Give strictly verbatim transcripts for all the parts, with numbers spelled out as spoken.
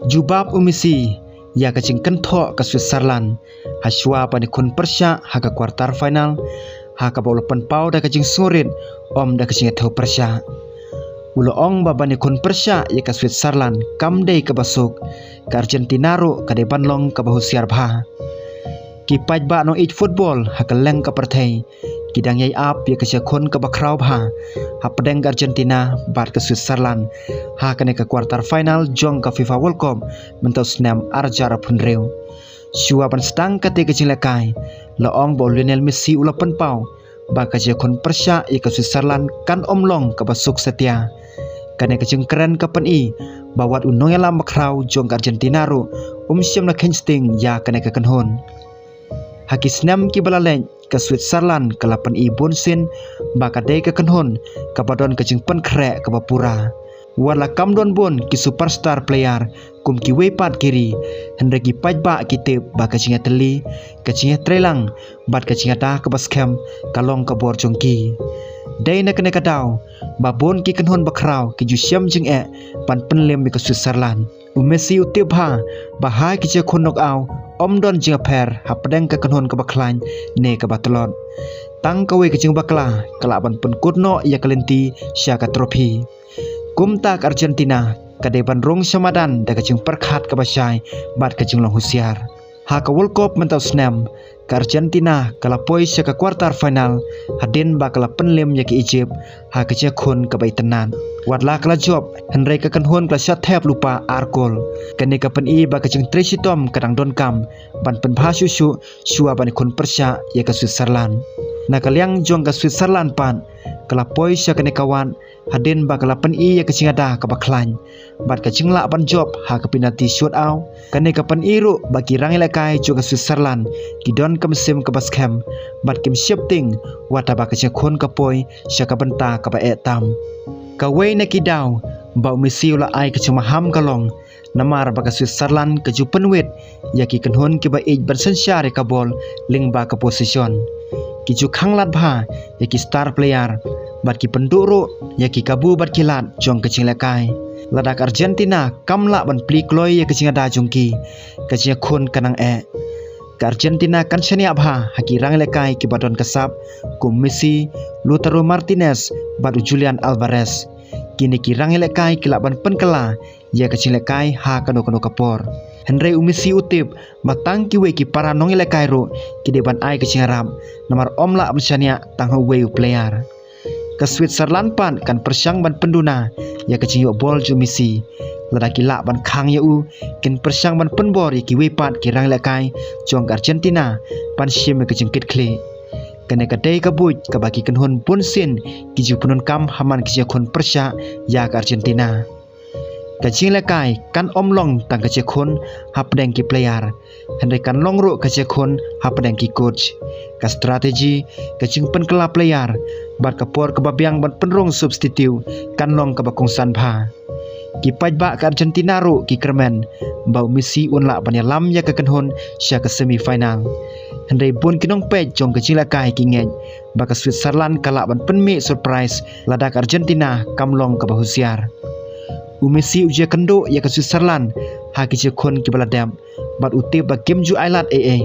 Jubab u Messi ïa ka jingkynthoh ka Switzerland ha shuwa ban ïakhun pyrshah ha ka quarter final, ha kaba u la pynpaw da ka jingsngewrit, ym da ka jingïathew pyrshah. U la ong ba ban ïakhun pyrshah ïa ka Switzerland kam dei kaba suk, ka Argentina ruh ka dei ban long kaba husiar bha. Ki paidbah nongïeit football ha kylleng ka pyrthei ki dang ïai ap ïa ka jingïakhun kaba khraw bha hapdeng ka Argentina bad ka Switzerland ha kane ka quarter final jong ka FIFA World Cup mynta u snem ar hajar arphew hynriew. Shuwa ban sdang kata ka jinglehkai, la ong ba u Lionel Messi u la pynpaw ba ka jingïakhun pyrshah ïa ka Switzerland kan ym long kaba suk satia. Kane ka jingkren ka pyni ba wat u nongïalam bakhraw jong ka Argentina ruh um shym la kheiñ sting ïa kane ka kynhun. Ha ki snem kiba la leit, ka Switzerland ka la pyni bunsien ba ka dei ka kynhun kaba don ka jingpynkhreh kaba pura. Wat la kam don bun ki superstar player kum kiwei pat ki ri, hynrei ki paidbah ki tip ba ka jingïatylli, ka jingïatreilang bad ka jingïada kaba skhem ka long ka bor jong ki. Dei na kane ka daw ba bun ki kynhun bakhraw ki ju shem jingeh ban pynlem ïa ka Switzerland. U Messi u tip bha ba ha ki jingïakhun knockout ym don jingïapher hapdeng ka kynhun kaba khlaiñ ne kaba tlot. Tang kawei ka jingbakla ka lah ban pynkut noh ïa ka lynti sha ka trophy. Kumta ka Argentina ka dei ban rung sha madan da ka jingpyrkhat kaba shai bad ka jinglong husiar. Ha ka World Cup mynta u snem, ka Argentina ka la poi sha ka quarter final hadien ba ka la pynlem ïa ka Egypt ha ka jingïakhun kaba itynnad. Wat la ka la jop, hynrei ka kynhun ka la shah thep lypa ar kol. Kane ka pyni ba ka jingtrei shitom ka dang donkam ban pynbha shuh shuh shuwa ban ïakhun pyrshah ïa ka Switzerland. Na ka liang jong ka Switzerland pat, ka la poi sha kane ka wad hadien ba ka la pyni ïa ka jingïada kaba khlaiñ bad ka jinglah ban jop ha ka penalty shootout. Kane ka pyni ruh ba ki rangïalehkai jong ka Switzerland ki don ka mynsiem kaba skhem bad kim sheptieng wat haba ka jingïakhun ka poi sha ka bynta kaba eh tam. Kawei na ki daw ba u Messi u la ai ka jingmaham ka long namar ba ka Switzerland ka ju pynwit ïa ki kynhun kiba ïeit ban synshar ïa ka bol lyngba ka possession. Ki ju khanglad bha ïa ki star player bad ki pynduh ruh ïa ki kabu bad ki lad jong ka jinglehkai. Lada ka Argentina kam lah ban plie kloi ïa ka jingïada jong ki, ka jingïakhun ka nang eh. Ka Argentina kan shaniah bha ha ki rangïalehkai kiba don ka sap kum Messi, Lautaro Martinez bad u Julian Alvarez. Kine ki rangïalehkai ki lah ban pynkylla ïa ka jinglehkai ha kano kano ka por. Hynrei u Messi u tip ba tang kiwei ki para nongïalehkai ruh ki dei ban ai ka jingïarap, namar ym lah ban shaniah tang ha uwei u player. Ka Switzerland pat kan pyrshang ban pynduna ïa ka jingïoh bol jong u Messi. Lada ki lah ban khang ïa u, kin pyrshang ban pynbor ïa kiwei pat ki rangïalehkai jong ka Argentina ban shim ïa ka jingkitkhlieh. Kane ka dei ka buit kaba ki kynhun bunsien ki ju pyndonkam ha man ka jingïakhun pyrshah ïa ka Argentina. Ka jinglehkai kan ym long tang ka jingïakhun hapdeng ki player, hynrei kan long ruh ka jingïakhun hapdeng ki coach. Ka strategy, ka jingpynkylla player bad ka por kaba biang ban pynrung substitute kan long kaba kongsan bha. Ki paidbah ka Argentina ruh ki kyrmen ba u Messi un lah ban ïalam ïa ka kynhun sha ka semi final. Hynrei bun ki nongpeit jong ka jinglehkai ki ngeit ba ka Switzerland ka lah ban pynmih surprise lada ka Argentina kam long kaba husiar. U Messi u ju ïakynduh ïa ka Switzerland ha ki jingïakhun kiba la dep bad u tip ba kim ju ailad ei ei.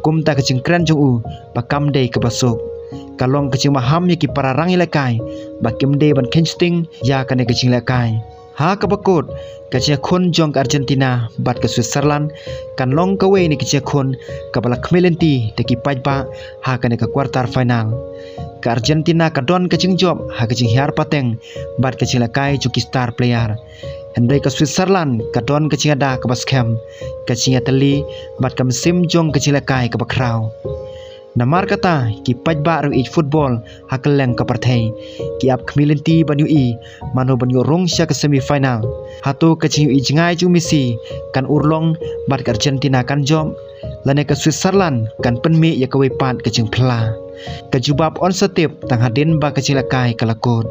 Kumta ka jingkren jong u ba kam dei kaba suk. Ka long ka jingmaham ïa ki para rangïalehkai ba kim dei ban kheiñ sting ïa kane ka jinglehkai. Ha kaba kut, ka jingïakhun jong ka Argentina bad ka Switzerland kan long kawei na ki jingïakhun kaba la khmih lynti da ki paidbah ha kane ka quarter final. Ka Argentina ka don ka jingjop ha ka jinghiar pateng bad ka jinglehkai jong ki star player. Hynrei ka Switzerland ka don ka jingïada kaba skhem, ka jingïatylli bad ka mynsiem jong ka jinglehkai kaba khraw. Namar kata, ki paidbah riewieid football ha kylleng ka pyrthei ki ap khmih lynti ban ïohi mano ban ïoh rung sha ka semi final. Hato ka jingïohi jngai jong u Messi kan urlong bad ka Argentina kan jop, lane ka Switzerland kan pynmih ïa kawei pat ka jingphylla? Ka jubab yn sa tip tang hadien ba ka jinglehkai ka la kut.